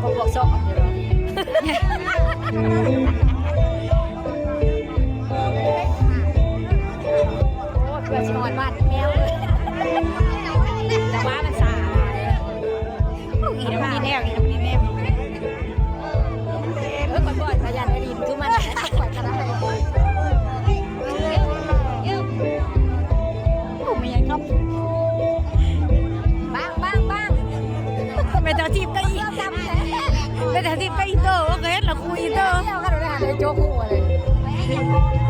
ພວກຊອກຢູ່ເນາະ. ໂອ້ຍ ເກືອບຊິຮອດບ້ານແມວເລີຍ. ແຕ່ວ່າມັນສາຫຼາຍ. ໂອ້ຍ ອີ່ດອກນີ້ແນວ ອີ່ດອກນີ້ແນວ. ເອີ ຂ້ອຍບໍ່ ຂ້ອຍຢ້ານໄອ້ລິນຄືມັນ ຂ້ອຍກະໄດ້. ໂອ້ ແມ່ນຫຍັງຄັບ ບັງ ບັງ ບັງ. ແມ່ນເຈົ້າຖີບໄປອີກ ແມ່ນເຈົ້າຖີບໄປອີກໂຕ. ໂອເຄ ລະຄຸຍໂຕ ດຽວກັນ ໄປຫາໄດ້ໂຈກຫົວເລີຍ.